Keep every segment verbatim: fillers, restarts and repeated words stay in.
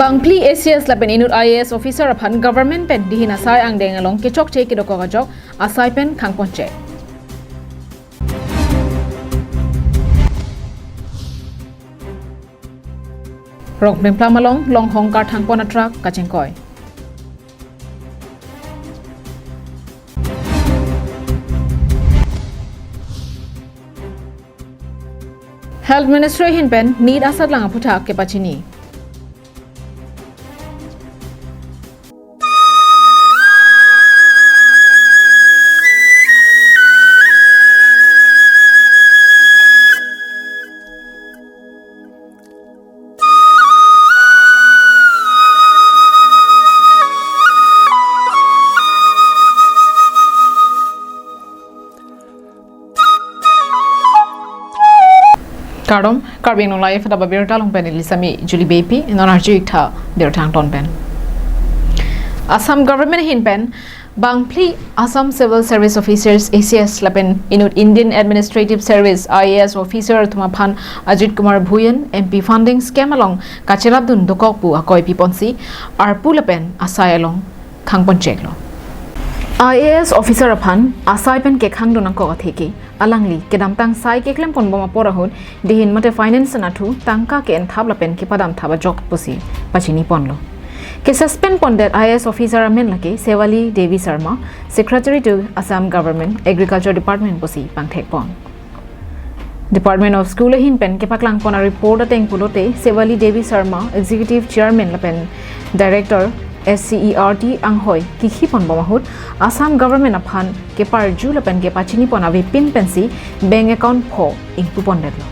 Bangphli A C S lapen inut I A S officer aphan government pen dihin asai angdeng along kechokche kedokok ajok asai pen khangponchek. Rongplimplam along longhong karthangpon a-truck kachingkoi. Health Ministry ahin pen nit asatlang aphuthak kepachini. Kardom, Karbi Anglong Live adap abirta along pen neli Sami Julie Beypi, non arju-ik tha birta angton pen. Assam government ahin pen Bangphli Assam Civil Service Officers, A C S, lapen inut Indian Administrative Service, I A S, officer atum aphan Ajit Kumar Bhuyan M P funding scheme along kacherapdun dokok pu akoi piponsi arpu lapen asai along khangponcheklo. I A S officer aphan asai pen kekhangdun nangkok atheke alangli kedamtang sai keklemponbom apor ahut dihin mate finance anatthu tangka ke-enthap lapen kepadamthap ajok pusi pachiniponlo. Ke-suspend pondet I A S officer amen lake Sewali Devi Sharma, Secretary to Assam Government, Agriculture Department pusi pangthekpon. Department of School ahin pen kepaklangpon a-report ateng pulote Sewali Devi Sharma, Executive Chairman lapen Director S C E R T anghoi kikhiponbom ahut Assam government aphan keparju lapen kepachinipon avepin pensi bank account pho ingpupondetlo.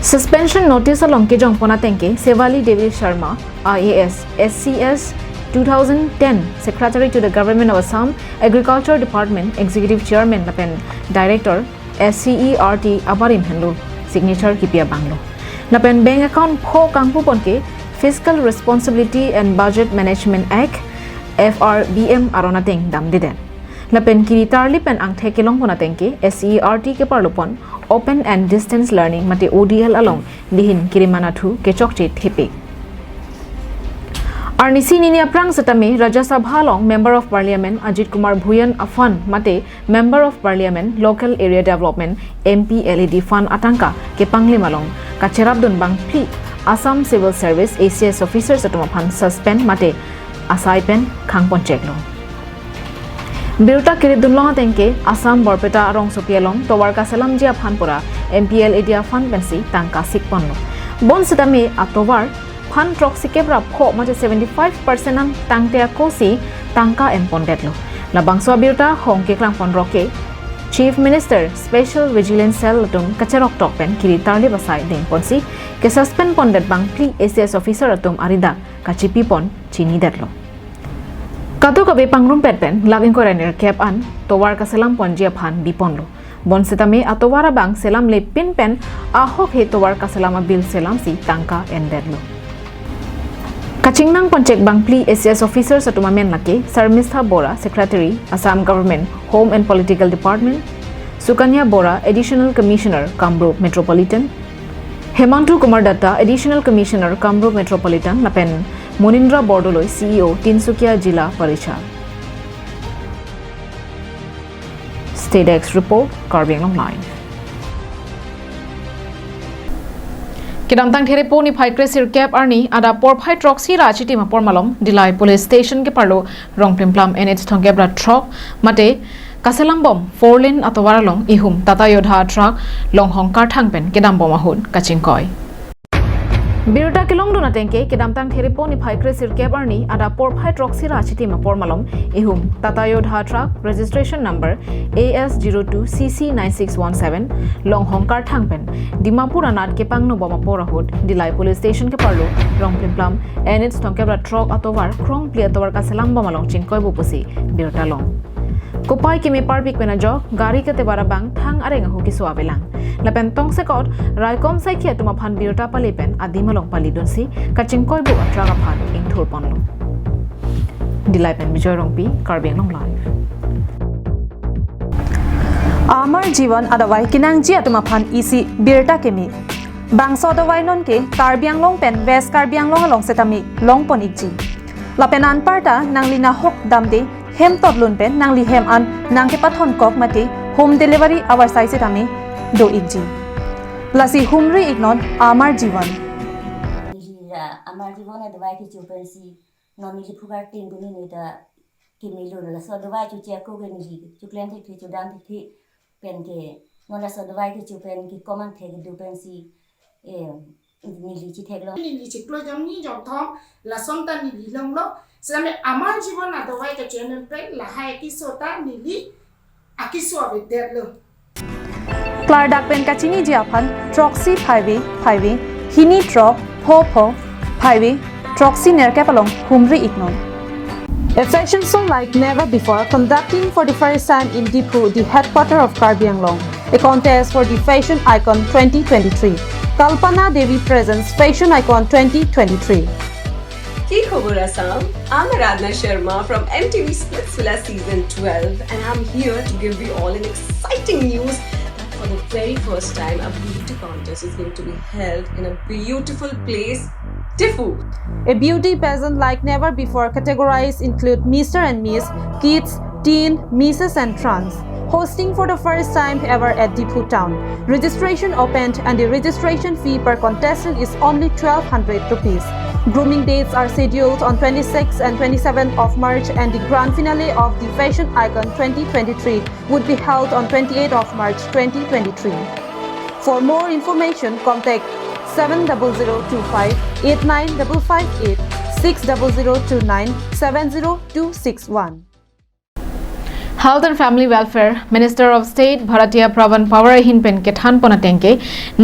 Suspension notice along kejongpon atengke Sewali Devi Sharma, I A S, S C S two thousand ten, Secretary to the Government of Assam, Agriculture Department, Executive Chairman lapen Director, S C E R T abarim henlo signature kipi abanglo. Lapen bank account pho kangpupon ke Fiscal Responsibility and Budget Management Act, F R B M aron ateng damdedet. Lapen kiri tarli pen angthek kelongpon atengke S C E R T keparlopon Open and Distance Learning mate O D L along dihin kiriman athu kechokche thepik. Arnisi nini aphrang setame Rajya Sabha along Member of Parliament Ajit Kumar Bhuyan a-fund mate Member of Parliament Local Area Development M P L A D fund atangka kepanglim along kacherapdun bangphli Assam Civil Service A C S officers atum aphan suspend mate asai pen khangponcheklo. Birta kiridunlong atengke Assam Borpeta rongsopi along tovar kaselamji aphan pura M P L A D a-fund pensi tangka sikponlo. Bonsetame atovar phan throksi kep ra pho mate seventy-five percent an tangte akosi tangka enpondetlo. Labangso abirta hong keklangpon roke Chief Minister Special Vigilance Cell atum kacheroktok pen kiri tarli asai dengponsi ke-suspend pondet bangphli A C S officer atum aridak kachipipon chinidetlo. Kadokave pangrumpet pen lakh ingkoi ra nerkep an tovar kaselamponji aphan biponlo. Bonsetame atovar abang selamlepin pen ahok he tovar kaselam abill selamsi tangka endetlo. Kachingnangponchek bangphli A C S officers atum amen lake Sarmistha Bora, Secretary, Assam Government, Home and Political Department, Sukanya Bora, Additional Commissioner, Kamrup Metropolitan, Hemantu Kumar Datta, Additional Commissioner, Kamrup Metropolitan, lapen Munindra Bordoloi, C E O, Tinsukia Jila Parishad. State Desk Report, Karbi Anglong Live. Kedamtang Therepo niphai kresirkep arni adap porphai throksi ra achitim apor malom Dillai Police Station keparlo Rongplimplam N H thomkep ra throk mate kaselambom four lane atovar along ihum Tata Yodha truck longhong karthang pen kedambom ahut kachingkoi. Birta kelongdun atengke kedamtang Therepo niphai kresirkep arni adap porphai throksi ra achitim apor malom ihum Tata Yodha truck registration number A S zero two C C nine six one seven longhong karthang pen Dimapur anat kepangnobom apor ahut Dillai Police Station keparlo Rongplimplam N H thomkep ra throk atovar krongphli atovar kaselambom along chingkoibo pusi birta long. Kopai keme parpik pen ajok gari ketevar abang thang areng ahu keso avelang. Lapen tongsekot raikom saikhi atum aphan birta pale pen adim along palidunsi kachingkoibo a-truck aphan ingthurponlo. Dillai pen Bijoy Rongpi, Karbi Anglong Live. Amar Jivan adavai kenangji atum aphan isi birta keme. Bangso adovai non ke Karbi Anglong pen West Karbi Anglong along setame longpon ikji. Lapen anparta nangli nahok damde hem totlun pen nangli hem an nangkepathon kok mate home delivery avarsai setame do ikji. Lasi humri iknon Amar Jivan. Neli la Amar Jivan adovai kecho pensi non neli phukar tin duni nita kimilo laso adovai choche ako ke neli choklem thekthek chodam thekthek pen ke non laso adovai kecho pen ke komang thek do pensi, eh, neli chetheklong. Neli chiklo jongni jongthom lason ta neli longlo. Setame Amar Jivan adovai ke channel pen lahai episode ta neli akiso avedetlo. Klardak pen kachiniji aphan throksi phaive phaive hini throk pho pho phaive throksi nerkep along humri iknon. A fashion show like never before, conducting for the first time in Diphu, the headquarter of Karbi Anglong. A contest for the fashion icon twenty twenty-three. Kalpana Devi presents Fashion Icon twenty twenty-three. কি খবৰ Assam? I'm Aradhna Sharma from M T V Splitsvilla season twelve, and I'm here to give you all an exciting news that for the very first time, a beauty contest is going to be held in a beautiful place, Diphu. A beauty pageant like never before categories include Mister and Miss, Kids, Teen, Misses and Trans. Hosting for the first time ever at Diphu town. Registration opened and the registration fee per contestant is only twelve hundred rupees. Grooming dates are scheduled on twenty-sixth and twenty-seventh of March, and the grand finale of the Fashion Icon twenty twenty-three would be held on twenty-eighth of March twenty twenty-three. For more information, contact seven double zero two five eight nine double five eight, six double zero two nine seven zero two six one. Health and Family Welfare Minister of State Bharatiya Pravan Pawar ahin pen kethanpon ateng ke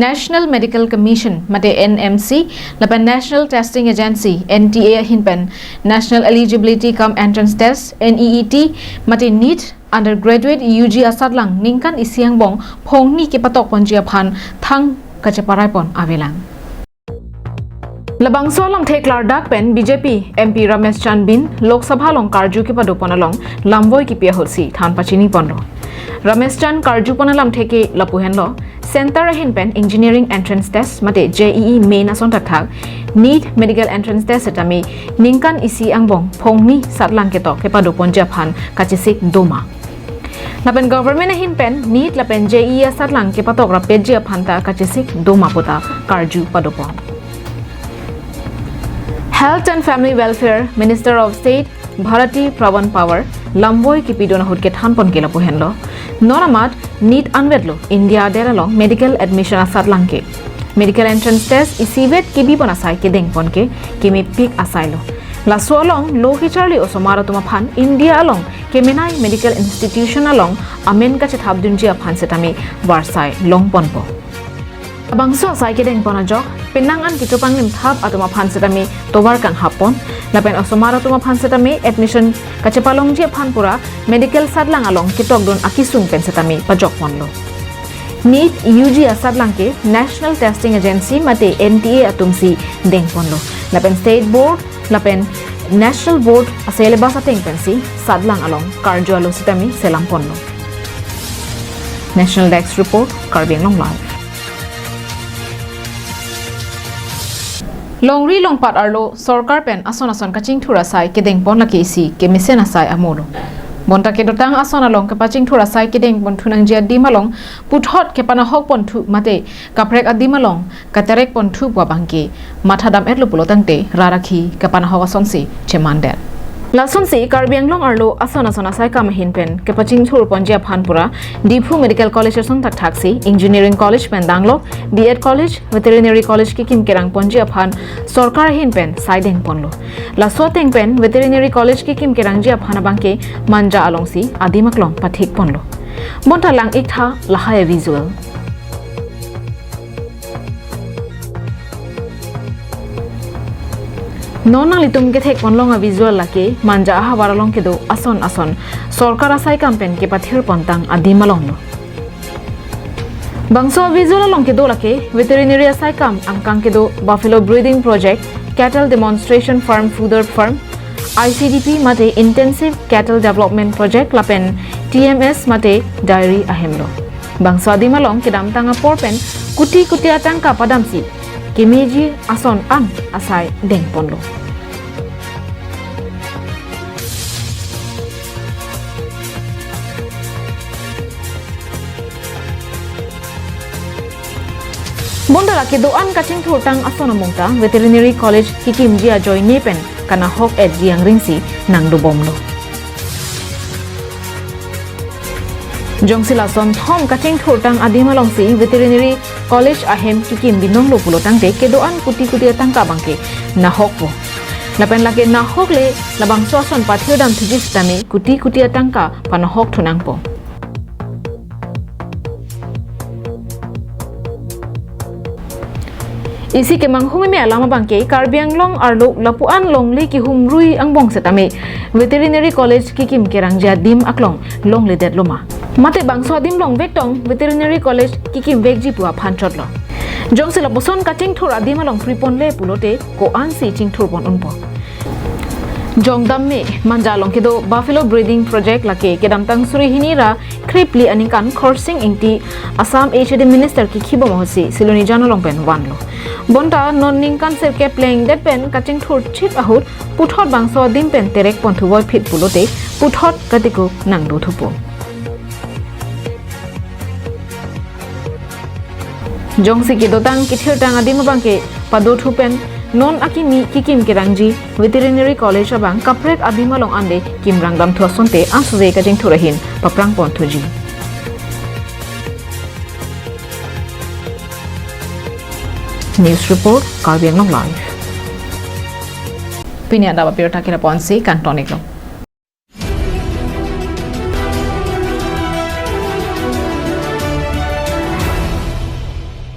National Medical Commission mate N M C lapen National Testing Agency, N T A ahin pen National Eligibility cum Entrance Test, N E E T mate NEET undergraduate U G asatlang ningkan isi angbong phongni kepatokponji aphan thang kacheparaipon avelang. Labangso alamthe klardak pen B J P M P Ramesh Chan Bin Lok Sabha along karju kepadopon along lamvoi kipi ahutsi than pachiniponlo. Ramesh Chan karjupon alamthe ke lapu henlo, Center ahin pen Engineering Entrance Test mate J E E Main ason thakthak, NEET Medical Entrance Test setame ningkan isi angbong phongni satlang ketok kepadoponji aphan kachesik doma. Lapen government ahin pen NEET lapen J E E asatlang kepatok rapetji aphan ta kachesik doma puta karju padopon. Health and Family Welfare Minister of State Bharatiya Pravan Pawar lamvoi kipidon ahut kethanpon ke lapu henlo. Non amat NEET anvetlo India adet along medical admission asatlang ke. Medical Entrance Test isivet kebipon asai kedengpon ke kemepik asailo. Laso along lo kecharli osomar atum aphan India along kemenei medical institution along amen kachethapdunji aphan setame varsai longponpo. Labangso asai kedengpon ajok, penang an kechopanglim thap atum aphan setame tovar kanghappon, lapen osomar atum aphan setame admission kachepalongji aphan pura medical satlang along ketokdun akesung pen setame pajokponlo. NEET U G asatlang ke National Testing Agency mate N T A atumsi dengponlo. Lapen State Board lapen National Board a-syllabus ateng pensi satlang along karju alo setame selamponlo. National Desk Report, Karbi Anglong Live. Longri longpat arlo sorkar pen ason ason kachingthur asai kedengpon lake isi kemesen asai amolo. Bonta kedotang ason along kepachingthur asai kedengponthu nangji adim along puthot kepanahokponthu mate kaprek adim along katerekponthu pu abangke mathadam-etlo pulo tangte rarakhi kepanahok asonsi chemandet. Lasonsi Karbi Anglong arlo ason ason asai kam ahin pen kepachingthurponji aphan pura Diphu Medical College ason thakthaksi Engineering College pen danglok B Ed College, Veterinary College kekim kerangponji aphan sorkar ahin pen sai dengponlo. Laso ateng pen Veterinary College kekim kerangji aphan abangke Manja alongsi adim aklong pathikponlo. Bonta lang-iktha lahai visual. Non nanglitum kethekponlong a-visual lake Manja ahavar along kedo ason ason sorkar asai kam pen kepathirpontang adim alonglo. Bangso a-visual along kedo lake veterinary asai kam angkang kedo buffalo breeding project, cattle demonstration farm, fodder farm, I C D P mate intensive cattle development project lapen T M S mate dairy ahemlo. Bangso adim along kedamtang apor pen kuti kuti atangka padamsi kemeji ason an asai dengponlo. Bonta lake do-an kachingthurtang ason amungta Veterinary College kikimji ajoine pen kanahok-etji angring si nangdobomlo. Jongsi lason thom kachingthurtang adim alongsi Veterinary College ahem kikim binonglo pulo tangte kedo-an kuti kuti atangka abangke nahokpo. Lapen lake nahokle labangso ason pathirdam thuji sitame kuti kuti atangka panahok thunangpo. Isi kemanghumeme alam abangke Karbi Anglong arlo lapu-an longle kehumrui angbong setame Veterinary College kikim kerangji adim aklong longledetlo ma? Mate bangso adim longvek tong Veterinary College kikimvekji pu aphan chotlo. Jongsi lapuson kachingthur adim along priponle pulote ko-ansi chingthurpon unpo? Jongdam me Manja along kedo Buffalo Breeding Project lake kedamtang suri hini ra kre phli aningkan Khorsing Engti Assam H A D Minister kikhibom ahutsi Silonijan along pen vanlo. Bonta non ningkan sirkep plengdet pen kachingthur chit ahut puthot bangso adim pen terekpon thuvoiphit pulote puthot katiko nangdothupo. Jongsi kedotang kethirtang adim abangke padothu pen non akimi kikim kerangji Veterinary College abang kaprek adim along ande kimrang damthu asonte ansose kachingthur ahin paprangpon thuji. News report, Karbi Anglong Live. Pini adap apirta kira ponsi kantoniklo.